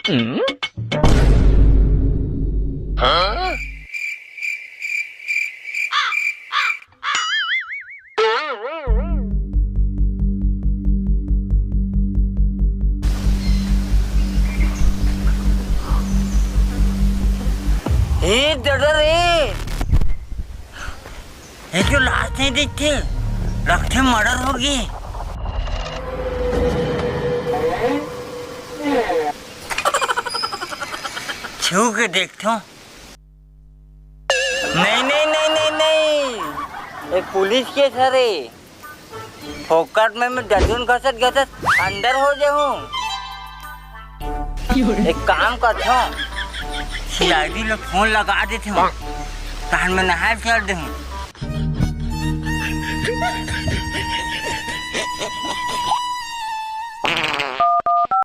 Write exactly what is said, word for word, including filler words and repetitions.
ए ददा रे, ये तो लाश नहीं दिखते, लगथे मर्डर होगे। छू के देखथों। नहीं, नहीं, नहीं, नहीं, नहीं, ये पुलिस केस हरे। फोकट में मैं दतुन घसत घसत अंदर हो जाहूं। एक काम करथों, सीआईडी ला फोन लगा देथों, तहन मैं नहाए चल देहूं।